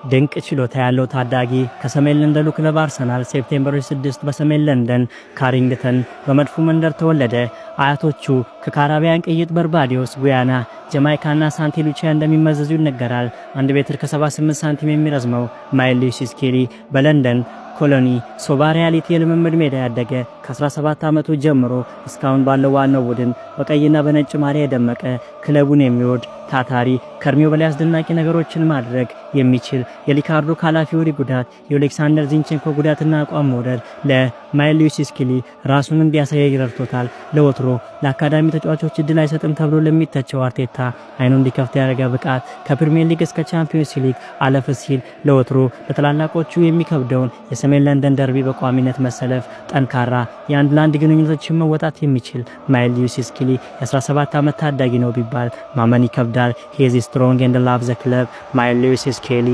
ድንቅ ችሎታ ያለው ታዳጊ ከሰሜን ለንደኑ ክለብ አርሰናል September 6 በሰሜን ለንደን ካሪንግተን በመድፉ መንደር ተወለደ። አያቶቹ ከካራቢያን ቅይጥ በርባዴዎስ፣ ጉያና፣ ጀማይካና ሳንቴ ሉቺያ እንደሚመዘዙ ይነገራል። 1 ሜትር ከ78 ሳንቲም የሚረዝመው ማይልስ ሉዊስ ስኬሊ በለንደን ኮሎኒ ሶባ ሪያሊቲ የልምምድ ሜዳ ያደገ፣ ከ17 ዓመቱ ጀምሮ እስካሁን ባለው ዋናው ቡድን በቀይና በነጭ ማሊያ የደመቀ፣ ክለቡን የሚወድ ታታሪ፣ ከእድሜው በላይ አስደናቂ ነገሮችን ማድረግ የሚችል። የሪካርዶ ካላፊዮሪ ጉዳት፣ የኦሌክሳንደር ዚንቼንኮ ጉዳትና አቋም መውረድ ለማይልስ ሉዊስ ስኬሊ ራሱን እንዲያሳይ ረድቶታል። ለወትሮ ለአካዳሚ ተጫዋቾች እድል አይሰጥም ተብሎ ለሚተቸው አርቴታ አይኑ እንዲከፍት ያደረገ ብቃት፣ ከፕሪሚየር ሊግ እስከ ቻምፒዮንስ ሊግ አለፍ ሲል ለወትሮ ለታላላቆቹ የሚከብደውን የሰሜን ለንደን ደርቢ በቋሚነት መሰለፍ፣ ጠንካራ የአንድ ለአንድ ግንኙነቶችን መወጣት የሚችል ማይልስ ሉዊስ ስኬሊ የ17 ዓመት ታዳጊ ነው ቢባል ማመን ይከብዳል። He's strong and love the club፣ ማይልስ ሉዊስ ስኬሊ።